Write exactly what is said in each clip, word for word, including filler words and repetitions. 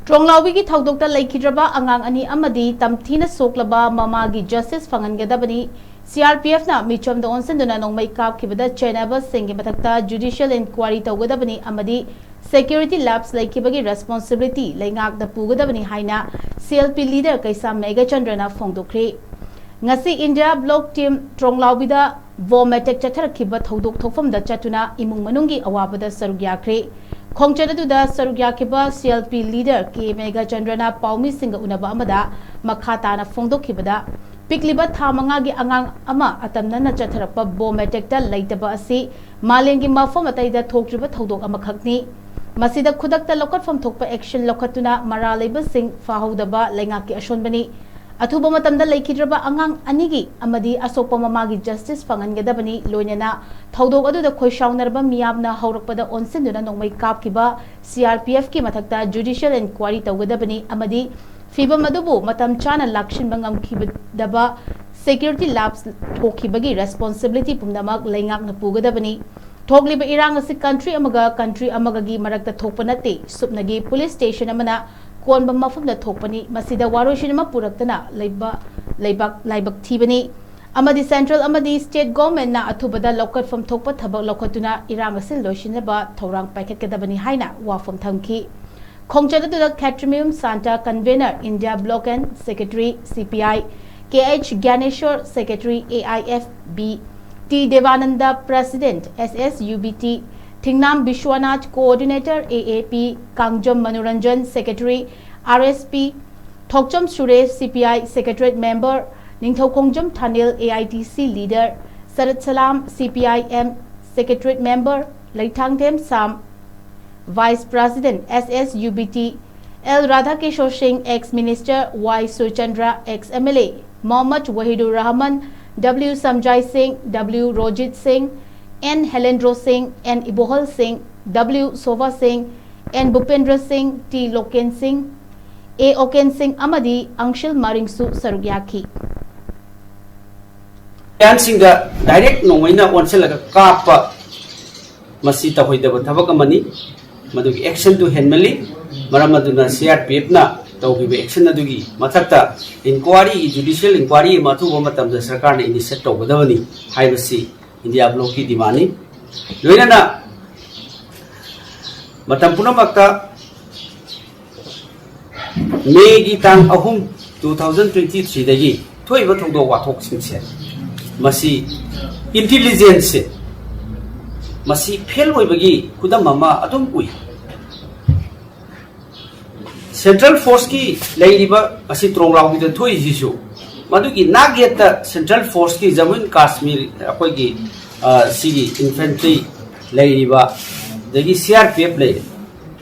ꯇ꯭ꯔꯣꯡꯂꯥꯎꯕꯤꯒꯤ ꯊꯧꯗꯣꯛꯇ ꯂꯩꯈꯤꯗ꯭ꯔꯕ ꯑꯉꯥꯡ ꯑꯅꯤ ꯑꯃꯗꯤ ꯇꯝꯊꯤꯅ ꯁꯣꯛꯂꯕ ꯃꯃꯥꯒꯤ ꯖꯁꯇꯤꯁ ꯐꯪꯍꯟꯒꯗꯕꯅꯤ꯫ ꯁꯤ ꯑꯥꯔ ꯄꯤ ꯑꯦꯐꯅ ꯃꯤꯆꯝꯗ ꯑꯣꯟꯁꯤꯟꯗꯨꯅ ꯅꯣꯡꯃꯩ ꯀꯥꯞꯈꯤꯕꯗ ꯆꯦꯟꯅꯕꯁꯤꯡꯒꯤ ꯃꯊꯛꯇ ꯖꯨꯗꯤꯁꯤꯌꯦꯜ ꯏꯟꯀ꯭ꯋꯥꯏꯔꯤ ꯇꯧꯒꯗꯕꯅꯤ ꯑꯃꯗꯤ ꯁꯦꯀ꯭ꯌꯨꯔꯤꯇꯤ ꯂꯦꯞꯁ ꯂꯩꯈꯤꯕꯒꯤ ꯔꯦꯁꯄꯣꯟꯁꯤꯕꯤꯂꯤꯇꯤ ꯂꯩꯉꯥꯛꯅ ꯄꯨꯒꯗꯕꯅꯤ ꯍꯥꯏꯅ ꯁꯤ ꯑꯦꯜ ꯄꯤ ꯂꯤꯗꯔ ꯀꯩꯁꯥꯝ ꯃꯦꯘꯆꯟꯗ꯭ꯔꯅ ꯐꯣꯡꯗꯣꯛꯈ꯭ꯔꯦ꯫ ꯉꯁꯤ ꯏꯟꯗꯤꯌꯥ ꯕ꯭ꯂꯣꯛ ꯇꯤꯝ ꯇ꯭ꯔꯣꯡꯂꯥꯎꯕꯤꯗ ꯕꯣꯝ ꯑꯦꯇꯦꯛ ꯆꯠꯊꯔꯛꯈꯤꯕ ꯊꯧꯗꯣꯛ ꯊꯣꯛꯐꯝꯗ ꯆꯠꯇꯨꯅ ꯏꯃꯨꯡ ꯃꯅꯨꯡꯒꯤ ꯑꯋꯥꯕꯗ ꯁꯔꯨꯛ ꯌꯥꯈ꯭ꯔꯦ꯫ ꯈꯣꯡꯆꯠ ꯑꯗꯨꯗ ꯁꯔꯨꯛ ꯌꯥꯈꯤꯕ ꯁꯤ ꯑꯦꯜ ꯄꯤ ꯂꯤꯗꯔ ꯀꯦ ꯃꯦꯘꯆꯟꯗ꯭ꯔꯅ ꯄꯥꯎꯃꯤꯁꯤꯡꯒ ꯎꯅꯕ ꯑꯃꯗ ꯃꯈꯥ ꯇꯥꯅ ꯐꯣꯡꯗꯣꯛꯈꯤꯕꯗ, ꯄꯤꯛꯂꯤꯕ ꯊꯥ ꯃꯉꯥꯒꯤ ꯑꯉꯥꯡ ꯑꯃ ꯑꯇꯝꯅꯅ ꯆꯠꯊꯔꯛꯄ ꯕꯣꯝ ꯑꯦꯇꯦꯛꯇ ꯂꯩꯇꯕ ꯑꯁꯤ ꯃꯥꯂꯦꯝꯒꯤ ꯃꯐꯝ ꯑꯇꯩꯗ ꯊꯣꯛꯇ꯭ꯔꯤꯕ ꯊꯧꯗꯣꯛ ꯑꯃꯈꯛꯅꯤ꯫ ꯃꯁꯤꯗ ꯈꯨꯗꯛꯇ ꯂꯧꯈꯠꯐꯝ ꯊꯣꯛꯄ ꯑꯦꯛꯁꯟ ꯂꯧꯈꯠꯇꯨꯅ ꯃꯔꯥꯜ ꯂꯩꯕꯁꯤꯡ ꯐꯥꯍꯧꯗꯕ ꯂꯩꯉꯥꯛꯀꯤ ꯑꯁꯣꯟꯕꯅꯤ꯫ ꯑꯊꯨꯕ ꯃꯇꯝꯗ ꯂꯩꯈꯤꯗ꯭ꯔꯕ ꯑꯉꯥꯡ ꯑꯅꯤꯒꯤ ꯑꯃꯗꯤ ꯑꯁꯣꯛꯄ ꯃꯃꯥꯒꯤ ꯖꯁꯇꯤꯁ ꯐꯪꯍꯟꯒꯗꯕꯅꯤ꯫ ꯂꯣꯏꯅꯅ ꯊꯧꯗꯣꯛ ꯑꯗꯨꯗ ꯈꯣꯏꯁꯥꯎꯅꯔꯕ ꯃꯤꯌꯥꯝꯅ ꯍꯧꯔꯛꯄꯗ ꯑꯣꯟꯁꯤꯟꯗꯨꯅ ꯅꯣꯡꯃꯩ ꯀꯥꯞꯈꯤꯕ ꯁꯤ ꯑꯥꯔ ꯄꯤ ꯑꯦꯐꯀꯤ ꯃꯊꯛꯇ ꯖꯨꯗꯤꯁꯤꯌꯦꯜ ꯏꯟꯀ꯭ꯋꯥꯏꯔꯤ ꯇꯧꯒꯗꯕꯅꯤ ꯑꯃꯗꯤ ꯐꯤꯚꯝ ꯑꯗꯨꯕꯨ ꯃꯇꯝ ꯆꯥꯅ ꯂꯥꯛꯁꯤꯟꯕ ꯉꯝꯈꯤꯗꯕ ꯁꯦꯀ꯭ꯌꯨꯔꯤꯇꯤ ꯂꯦꯞꯁ ꯊꯣꯛꯈꯤꯕꯒꯤ ꯔꯦꯁꯄꯣꯟꯁꯤꯕꯤꯂꯤꯇꯤ ꯄꯨꯝꯅꯃꯛ ꯂꯩꯉꯥꯛꯅ ꯄꯨꯒꯗꯕꯅꯤ꯫ ꯊꯣꯛꯂꯤꯕ ꯏꯔꯥꯡ ꯑꯁꯤ ꯀꯟꯇ꯭ꯔꯤ ꯑꯃꯒ ꯀꯟꯇ꯭ꯔꯤ ꯑꯃꯒꯒꯤ ꯃꯔꯛꯇ ꯊꯣꯛꯄ ꯅꯠꯇꯦ꯫ ꯁꯨꯞꯅꯒꯤ ꯄꯨꯂꯤꯁ ꯁ꯭ꯇꯦꯁꯟ ꯑꯃꯅ ꯀꯣꯟꯕ ꯃꯐꯝꯗ ꯊꯣꯛꯄꯅꯤ꯫ ꯃꯁꯤꯗ ꯋꯥꯔꯣꯏꯁꯤꯟ ꯑꯃ ꯄꯨꯔꯛꯇꯅ ꯂꯩꯕ-, ꯂꯩꯕꯥꯛ ꯂꯥꯏꯕꯛ ꯊꯤꯕꯅꯤ ꯑꯃꯗꯤ ꯁꯦꯟꯇ꯭ꯔꯦꯜ ꯑꯃꯗꯤ ꯁ꯭ꯇꯦꯠ ꯒꯣꯚꯔꯟꯃꯦꯟꯠꯅ ꯑꯊꯨꯕꯗ ꯂꯧꯈꯠꯐꯝ ꯊꯣꯛꯄ ꯊꯕꯛ ꯂꯧꯈꯠꯇꯨꯅ ꯏꯔꯥꯡ ꯑꯁꯤ ꯂꯣꯏꯁꯤꯟꯅꯕ ꯊꯧꯔꯥꯡ ꯄꯥꯏꯈꯠꯀꯗꯕꯅꯤ ꯍꯥꯏꯅ ꯋꯥꯐꯝ ꯊꯝꯈꯤ꯫ ꯈꯣꯡꯆꯠ ꯑꯗꯨꯗ Khetrimayum Santa, convenor, India bloc and secretary, C P I, K H Gyaneshor, secretary, A I F B, T Debananda, president, S S U B T, Thingnam Biswanath, coordinator, A A P, Kangjam Manoranjan, secretary, R S P, Thokchom Suresh, C P I secretariat member, Ningthoukhongjam Thanil, A I T C leader, Sarat Salam, C P I M secretariat member, Leithangthem Sam, vice president, S S U B T, L Radhakishor Singh, ex minister, Y Surchandra, ex M L A Mohammad Wahidur Rahman, W Samjai Singh, W Rojit ꯁꯤꯡ, and ꯍꯦꯂꯦꯟꯗ꯭ꯔꯣ ꯁꯤꯡ, and ꯏꯕꯣꯍꯜ ꯁꯤꯡ, W Sobha ꯁꯤꯡ, and ꯚꯨꯄꯦꯟꯗ꯭ꯔ ꯁꯤꯡ, T local ꯁꯤꯡ, ꯑꯦ ꯑꯣꯀꯦꯟ ꯁꯤꯡ ꯑꯃꯗꯤ ꯑꯪꯁꯤꯜ ꯃꯥꯔꯤꯡꯁꯨ ꯁꯔꯨꯛ ꯌꯥꯈꯤ꯫ ꯃꯌꯥꯝꯁꯤꯡꯗ ꯗꯥꯏꯔꯦꯛ ꯅꯣꯡꯃꯩꯅ ꯑꯣꯟꯁꯤꯜꯂꯒ ꯀꯥꯞꯄ, ꯃꯁꯤ ꯇꯧꯍꯩꯗꯕ ꯊꯕꯛ ꯑꯃꯅꯤ꯫ ꯃꯗꯨꯒꯤ ꯑꯦꯛꯁꯟꯗꯨ ꯍꯦꯟꯃꯜꯂꯤ꯫ ꯃꯔꯝ ꯑꯗꯨꯅ ꯁꯤ ꯑꯥꯔ ꯄꯤ ꯑꯦꯐꯅ ꯇꯧꯈꯤꯕ ꯑꯦꯛꯁꯟ ꯑꯗꯨꯒꯤ ꯃꯊꯛꯇ ꯏꯟꯀ꯭ꯋꯥꯔꯤ, ꯖꯨꯗꯤꯁꯤꯌꯦꯜ ꯏꯟꯀ꯭ꯋꯥꯔꯤ ꯑꯃ ꯑꯊꯨꯕ ꯃꯇꯝꯗ ꯁꯔꯀꯥꯔꯅ ꯏꯅꯤꯁꯤꯌꯦꯠ ꯇꯧꯒꯗꯕꯅꯤ ꯍꯥꯏꯕꯁꯤ ꯏꯟꯗꯤꯌꯥ ꯕ꯭ꯂꯣꯛꯀꯤ ꯗꯤꯃꯥꯟꯅꯤ꯫ ꯂꯣꯏꯅꯅ ꯃꯇꯝ ꯄꯨꯝꯅꯃꯛꯇ ꯃꯦꯒꯤ ꯇꯥꯡ ꯑꯍꯨꯝ, two thousand twenty three ꯗꯒꯤ ꯊꯣꯛꯏꯕ ꯊꯧꯗꯣꯛ ꯋꯥꯊꯣꯛꯁꯤꯡꯁꯦ, ꯃꯁꯤ ꯏꯟꯇꯤꯂꯤꯖꯦꯟꯁꯁꯦ ꯃꯁꯤ ꯐꯦꯜ ꯑꯣꯏꯕꯒꯤ ꯈꯨꯗꯝ ꯑꯃ ꯑꯗꯨꯝ ꯎꯏ꯫ ꯁꯦꯟꯇ꯭ꯔꯦꯜ ꯐꯣꯔꯁꯀꯤ ꯂꯩꯔꯤꯕ ꯑꯁꯤ ꯇ꯭ꯔꯣꯡꯂꯥꯎꯕꯤꯗ ꯊꯣꯛꯏꯁꯤꯁꯨ ꯃꯗꯨꯒꯤ ꯅꯥꯛ ꯌꯦꯠꯇ ꯁꯦꯟꯇ꯭ꯔꯦꯜ ꯐꯣꯔꯁꯀꯤ ꯖꯃꯨ ꯑꯦꯟ ꯀꯥꯁꯃꯤꯔ ꯑꯩꯈꯣꯏꯒꯤ, ꯑ, ꯁꯤꯒꯤ ꯏꯟꯐꯦꯟꯇ꯭ꯔꯤ ꯂꯩꯔꯤꯕ, ꯑꯗꯒꯤ ꯁꯤ ꯑꯥꯔ ꯄꯤ ꯑꯦꯐ ꯂꯩꯔꯦ,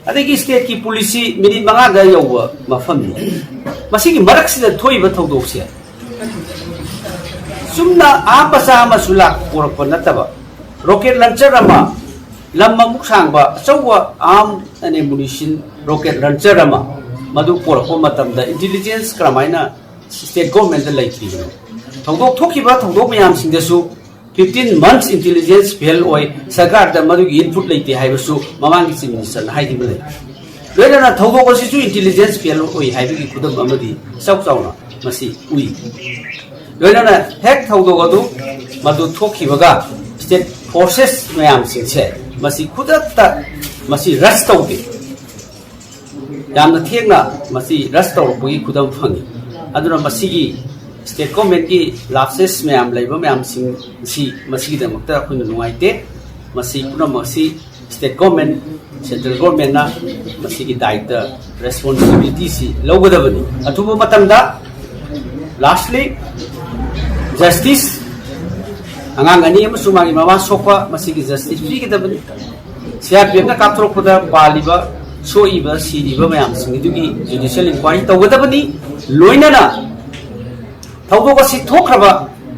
ꯑꯗꯒꯤ ꯁ꯭ꯇꯦꯠꯀꯤ ꯄꯨꯂꯤꯁꯁꯤ ꯃꯤꯅꯤꯠ ꯃꯉꯥꯗ ꯌꯧꯕ ꯃꯐꯝꯅꯤ꯫ ꯃꯁꯤꯒꯤ ꯃꯔꯛꯁꯤꯗ ꯊꯣꯛꯏꯕ ꯊꯧꯗꯣꯛꯁꯦ ꯆꯨꯝꯅ ꯑꯍꯥꯝꯕ ꯆꯥ ꯑꯃꯁꯨ ꯂꯥꯛ ꯄꯣꯔꯛꯄ ꯅꯠꯇꯕ, ꯔꯣꯀꯦꯠ ꯂꯟꯆꯔ ꯑꯃ, ꯂꯝ ꯑꯃꯨꯛ ꯁꯥꯡꯕ ꯑꯆꯧꯕ ꯑꯥꯔꯝ ꯑꯦꯟ ꯑꯦꯃꯨꯅꯤꯁꯟ ꯔꯣꯀꯦꯠ ꯂꯟꯆꯔ ꯑꯃ, ꯃꯗꯨ ꯄꯣꯔꯛꯄ ꯃꯇꯝꯗ ꯏꯟꯇꯤꯂꯤꯖꯦꯟꯁ ꯀꯔꯝꯍꯥꯏꯅ ꯁ꯭ꯇꯦꯠ ꯒꯣꯔꯃꯦꯟꯗ ꯂꯩꯇ꯭ꯔꯤꯕꯅꯣ? ꯊꯧꯗꯣꯛ ꯊꯣꯛꯈꯤꯕ ꯊꯧꯗꯣꯛ ꯃꯌꯥꯝꯁꯤꯡꯗꯁꯨ fifteen months intelligence fail ꯑꯣꯏ, ꯁꯔꯀꯥꯔꯗ ꯃꯗꯨꯒꯤ ꯏꯟꯄꯨꯠ ꯂꯩꯇꯦ ꯍꯥꯏꯕꯁꯨ ꯃꯃꯥꯡꯒꯤ ꯆꯤꯐ ꯃꯤꯅꯤꯁꯇꯔꯅ ꯍꯥꯏꯈꯤꯕ ꯂꯩ꯫ ꯂꯣꯏꯅꯅ ꯊꯧꯗꯣꯛ ꯑꯁꯤꯁꯨ ꯏꯟꯇꯤꯂꯤꯖꯦꯟꯁ ꯐꯦꯜ ꯑꯣꯏ ꯍꯥꯏꯕꯒꯤ ꯈꯨꯗꯝ ꯑꯃꯗꯤ ꯏꯆꯥꯎ ꯆꯥꯎꯅ ꯃꯁꯤ ꯎꯏ꯫ ꯂꯣꯏꯅꯅ ꯍꯦꯛ ꯊꯧꯗꯣꯛ ꯑꯗꯨ ꯃꯗꯨ ꯊꯣꯛꯈꯤꯕꯒ ꯁ꯭ꯇꯦꯠ ꯐꯣꯔꯁꯦꯁ ꯃꯌꯥꯝꯁꯤꯡꯁꯦ ꯃꯁꯤ ꯈꯨꯗꯛꯇ ꯃꯁꯤ ꯔꯁ ꯇꯧꯗꯦ꯫ ꯌꯥꯝꯅ ꯊꯦꯡꯅ ꯃꯁꯤ ꯔꯁ ꯇꯧꯔꯛꯄꯒꯤ ꯈꯨꯗꯝ ꯐꯪꯉꯤ꯫ ꯑꯗꯨꯅ ꯃꯁꯤꯒꯤ ꯁ꯭ꯇꯦꯠ ꯒꯣꯔꯃꯦꯟꯒꯤ ꯂꯥꯞꯁꯦꯁ ꯃꯌꯥꯝ ꯂꯩꯕ ꯃꯌꯥꯝꯁꯤꯡ ꯑꯁꯤ ꯃꯁꯤꯒꯤꯗꯃꯛꯇ ꯑꯩꯈꯣꯏꯅ ꯅꯨꯡꯉꯥꯏꯇꯦ꯫ ꯃꯁꯤ ꯄꯨꯝꯅꯃꯛ ꯑꯁꯤ ꯁ꯭ꯇꯦꯠ ꯒꯣꯔꯃꯦꯟ, ꯁꯦꯟꯇ꯭ꯔꯦꯜ ꯒꯣꯔꯃꯦꯟꯅ ꯃꯁꯤꯒꯤ ꯗꯥꯏꯇ, ꯔꯦꯁꯄꯣꯟꯁꯤꯕꯤꯂꯤꯇꯤꯁꯤ ꯂꯧꯒꯗꯕꯅꯤ꯫ ꯑꯊꯨꯕ ꯃꯇꯝꯗ, ꯂꯥꯁꯂꯤ, ꯖꯁꯇꯤꯁ, ꯑꯉꯥꯡ ꯑꯅꯤ ꯑꯃꯁꯨꯡ ꯃꯥꯒꯤ ꯃꯃꯥ ꯁꯣꯛꯄ ꯃꯁꯤꯒꯤ ꯖꯁꯇꯤꯁ ꯄꯤꯒꯗꯕꯅꯤ꯫ ꯁꯤ ꯑꯥꯔ ꯄꯤ ꯑꯦꯐꯅ ꯀꯥꯞꯊꯣꯔꯛꯄꯗ ꯄꯥꯜꯂꯤꯕ, ꯁꯣꯛꯏꯕ, ꯁꯤꯔꯤꯕ ꯃꯌꯥꯝꯁꯤꯡ ꯑꯗꯨꯒꯤ ꯖꯨꯗꯤꯁꯤꯌꯦꯜ ꯏꯟꯀ꯭ꯋꯥꯏꯔꯤ ꯇꯧꯒꯗꯕꯅꯤ꯫ ꯂꯣꯏꯅꯅ ꯊꯧꯗꯣꯛ ꯑꯁꯤ ꯊꯣꯛꯈ꯭ꯔꯕ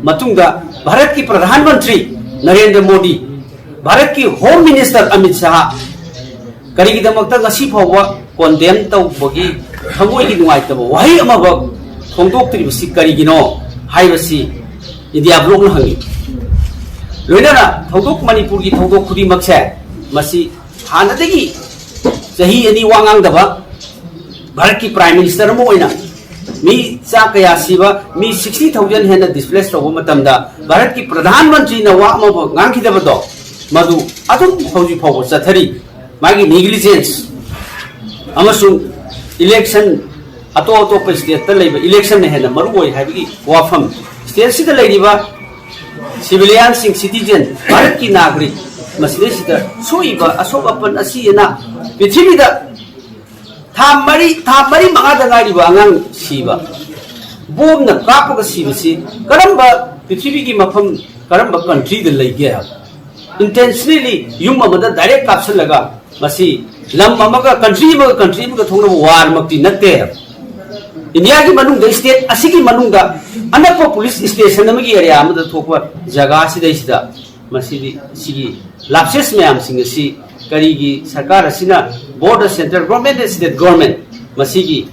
ꯃꯇꯨꯡꯗ ꯚꯥꯔꯠꯀꯤ ꯄ꯭ꯔꯙꯥꯟ ꯃꯟꯇ꯭ꯔꯤ ꯅꯔꯦꯟꯗ꯭ꯔ ꯃꯣꯗꯤ ꯚꯥꯔꯠꯀꯤ ꯍꯣꯝ ꯃꯤꯅꯤꯁꯇꯔ ꯑꯃꯤꯠ ꯁꯥꯍ ꯀꯔꯤꯒꯤꯗꯃꯛꯇ ꯉꯁꯤ ꯐꯥꯎꯕ ꯀꯣꯟꯗꯦꯝ ꯇꯧꯕꯒꯤ ꯊꯃꯣꯏꯒꯤ ꯅꯨꯡꯉꯥꯏꯇꯕ ꯋꯥꯍꯩ ꯑꯃꯐꯥꯎ ꯐꯣꯡꯗꯣꯛꯇ꯭ꯔꯤꯕꯁꯤ ꯀꯔꯤꯒꯤꯅꯣ ꯍꯥꯏꯕꯁꯤ ꯏꯟꯗꯤꯌꯥ ꯕ꯭ꯂꯣꯛꯅ ꯍꯪꯉꯤ꯫ ꯂꯣꯏꯅꯅ ꯊꯧꯗꯣꯛ, ꯃꯅꯤꯄꯨꯔꯒꯤ ꯊꯧꯗꯣꯛ ꯈꯨꯗꯤꯡꯃꯛꯁꯦ ꯃꯁꯤ ꯍꯥꯟꯅꯗꯒꯤ ꯆꯍꯤ ꯑꯅꯤ ꯋꯥ ꯉꯥꯡꯗꯕ, ꯚꯥꯔꯠꯀꯤ ꯄ꯭ꯔꯥꯏꯝ ꯃꯤꯅꯤꯁꯇꯔ ꯑꯃ ꯑꯣꯏꯅ ꯃꯤ ꯆꯥ ꯀꯌꯥ ꯁꯤꯕ, ꯃꯤ ꯁꯤꯛꯁꯇꯤ ꯊꯥꯎꯖꯟ ꯍꯦꯟꯅ ꯗꯤꯁꯄ꯭ꯂꯦꯁ ꯇꯧꯕ ꯃꯇꯝꯗ ꯚꯥꯔꯠꯀꯤ ꯄ꯭ꯔꯙꯥꯟ ꯃꯟꯇ꯭ꯔꯤꯅ ꯋꯥ ꯑꯃꯐꯥꯎ ꯉꯥꯡꯈꯤꯗꯕꯗꯣ, ꯃꯗꯨ ꯑꯗꯨꯝ ꯍꯧꯖꯤꯛ ꯐꯥꯎꯕ ꯆꯠꯊꯔꯤ꯫ ꯃꯥꯒꯤ ꯅꯦꯒ꯭ꯂꯤꯖꯦꯟꯁ ꯑꯃꯁꯨꯡ ꯏꯂꯦꯛꯁꯟ, ꯑꯇꯣꯞ ꯑꯇꯣꯞꯄ ꯁ꯭ꯇꯦꯠꯇ ꯂꯩꯕ ꯏꯂꯦꯛꯁꯟꯅ ꯍꯦꯟꯅ ꯃꯔꯨ ꯑꯣꯏ ꯍꯥꯏꯕꯒꯤ ꯋꯥꯐꯝ, ꯁ꯭ꯇꯦꯠꯁꯤꯗ ꯂꯩꯔꯤꯕ ꯁꯤꯚꯤꯂꯤꯌꯟꯁꯤꯡ, ꯁꯤꯇꯤꯖꯦꯟ, ꯚꯥꯔꯠꯀꯤ ꯅꯥꯒꯔꯤꯛ, ꯃꯁꯤꯗꯩꯁꯤꯗ ꯁꯣꯛꯏꯕ ꯑꯁꯣꯛ ꯑꯄꯟ, ꯑꯁꯤ ꯑꯅꯥ, ꯄ꯭ꯔꯤꯊꯤꯕꯤꯗ ꯊꯥ ꯃꯔꯤ, ꯊꯥ ꯃꯔꯤ ꯃꯉꯥꯗ ꯉꯥꯏꯔꯤꯕ ꯑꯉꯥꯡ ꯁꯤꯕ, ꯕꯣꯝꯅ ꯀꯥꯞꯄꯒ ꯁꯤꯕꯁꯤ ꯀꯔꯝꯕ ꯄ꯭ꯔꯤꯊꯤꯕꯤꯒꯤ ꯃꯐꯝ, ꯀꯔꯝꯕ ꯀꯟꯇ꯭ꯔꯤꯗ ꯂꯩꯒꯦ ꯍꯥꯏꯕ? ꯏꯟꯇꯦꯟꯁꯅꯦꯂꯤ ꯌꯨꯝ ꯑꯃꯗ ꯗꯥꯏꯔꯦꯛ ꯀꯥꯞꯁꯤꯜꯂꯒ, ꯃꯁꯤ ꯂꯝ ꯑꯃꯒ, ꯀꯟꯇ꯭ꯔꯤ ꯑꯃꯒ ꯀꯟꯇ꯭ꯔꯤ ꯑꯃꯒ ꯊꯣꯛꯅꯕ ꯋꯥꯔꯃꯛꯇꯤ ꯅꯠꯇꯦ꯫ ꯏꯟꯗꯤꯌꯥꯒꯤ ꯃꯅꯨꯡꯗ, ꯁ꯭ꯇꯦꯠ ꯑꯁꯤꯒꯤ ꯃꯅꯨꯡꯗ ꯑꯅꯛꯄ ꯄꯨꯂꯤꯁ ꯁ꯭ꯇꯦꯁꯟ ꯑꯃꯒꯤ ꯑꯦꯔꯤꯌꯥ ꯑꯃꯗ ꯊꯣꯛꯄ ꯖꯒꯥ ꯑꯁꯤꯗꯩꯁꯤꯗ ꯃꯁꯤꯗꯤ, ꯁꯤꯒꯤ ꯂꯥꯞꯁꯦꯁ ꯃꯌꯥꯝꯁꯤꯡ ꯑꯁꯤ ꯀꯔꯤꯒꯤ ꯁꯔꯀꯥꯔ ꯑꯁꯤꯅ, ꯕꯣꯔꯗ, ꯁꯦꯟꯇ꯭ꯔꯦꯜ ꯒꯣꯔꯃꯦꯟ, ꯁ꯭ꯇꯦꯠ ꯒꯣꯔꯃꯦꯟ, ꯃꯁꯤꯒꯤ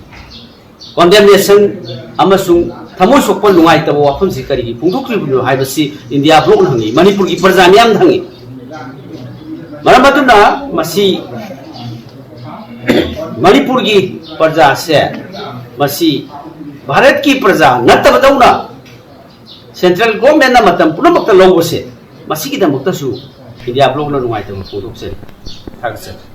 ꯀꯣꯟꯗꯦꯝꯅꯦꯁꯟ ꯑꯃꯁꯨꯡ ꯊꯃꯣꯏ ꯁꯣꯛꯄ, ꯅꯨꯡꯉꯥꯏꯇꯕ ꯋꯥꯐꯝꯁꯤ ꯀꯔꯤꯒꯤ ꯐꯣꯡꯗꯣꯛꯇ꯭ꯔꯤꯕꯅꯣ ꯍꯥꯏꯕꯁꯤ ꯏꯟꯗꯤꯌꯥ ꯕ꯭ꯂꯣꯛꯅ ꯍꯪꯉꯤ, ꯃꯅꯤꯄꯨꯔꯒꯤ ꯄ꯭ꯔꯖꯥ ꯃꯤꯌꯥꯝꯅ ꯍꯪꯉꯤ꯫ ꯃꯔꯝ ꯑꯗꯨꯅ ꯃꯁꯤ, ꯃꯅꯤꯄꯨꯔꯒꯤ ꯄ꯭ꯔꯖꯥꯁꯦ, ꯃꯁꯤ ꯚꯥꯔꯠꯀꯤ ꯄ꯭ꯔꯖꯥ ꯅꯠꯇꯕꯗꯧꯅ ꯁꯦꯟꯇ꯭ꯔꯦꯜ ꯒꯣꯔꯃꯦꯟꯅ ꯃꯇꯝ ꯄꯨꯝꯅꯃꯛꯇ ꯂꯧꯕꯁꯦ, ꯃꯁꯤꯒꯤꯗꯃꯛꯇꯁꯨ ꯏꯟꯗꯤꯌꯥ ꯕ꯭ꯂꯣꯛꯅ ꯅꯨꯡꯉꯥꯏꯇꯕ ꯐꯣꯡꯗꯣꯛꯆꯔꯤ꯫ ꯊꯥꯒꯠꯆꯔꯤ꯫